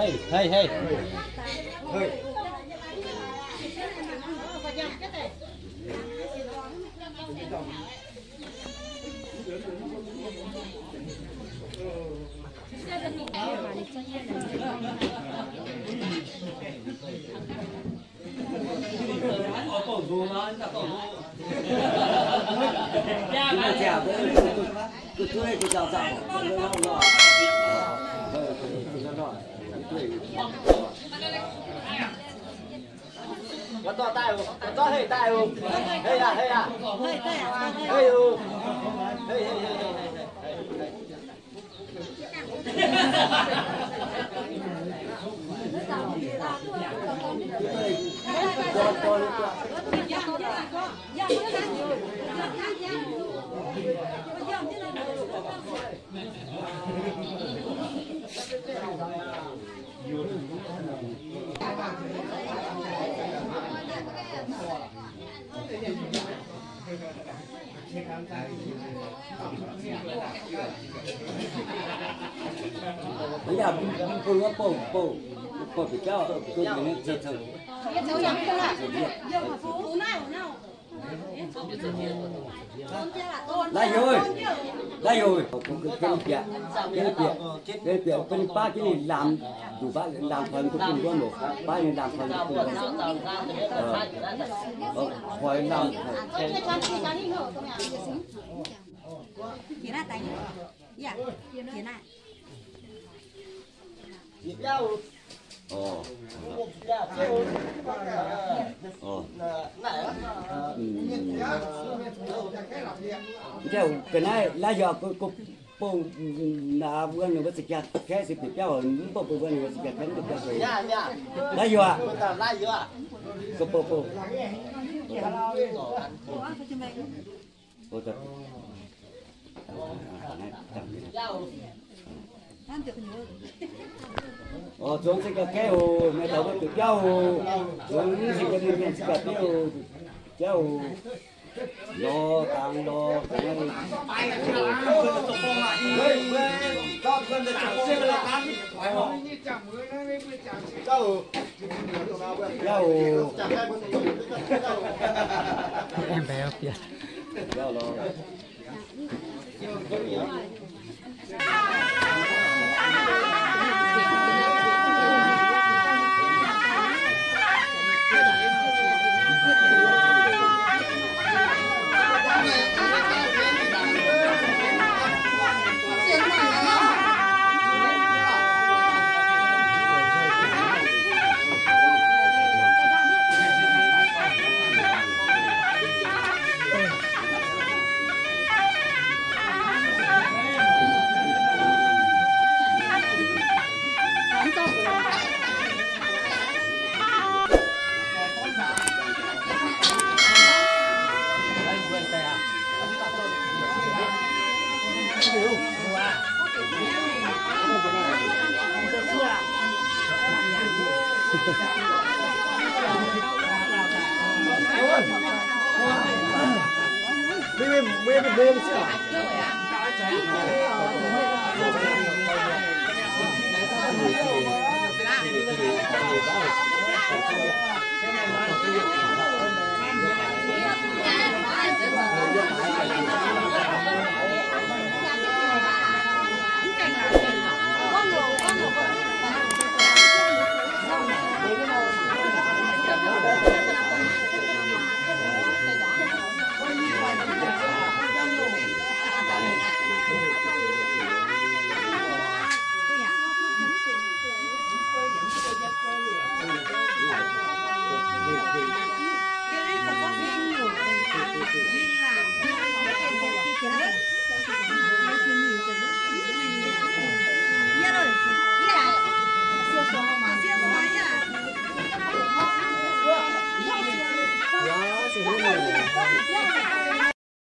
Hei, hei. Laaix youz, laaix youz, bieqc, bieqc, bieqc, bieqc, baav jienv ninh lamz, nduqc baav lamz taux ninh duqv bun wuov moc, baav ninh lamz taux ninh duqv bun wuov. Hoix lamz. Ga'naaiv laaix youz, bung naaiv wuov ninh wuov za'gengh kaeqv se bieqc biauv, mv baac bun wuov ninh wuov za'gengh kaeqv, mv baac bun wuov ninh wuov za'gengh kaeqv. Laaix youz, bung. Oc, zuangx se ga'kaeqv oc, mienh daaih wuov bieqc biauv oc. Zuangx se ga'mienh mienh se ga'biouv oc, biauv oc. Lorz dangx lorz dangx. Biauv oc. Biauv lorz.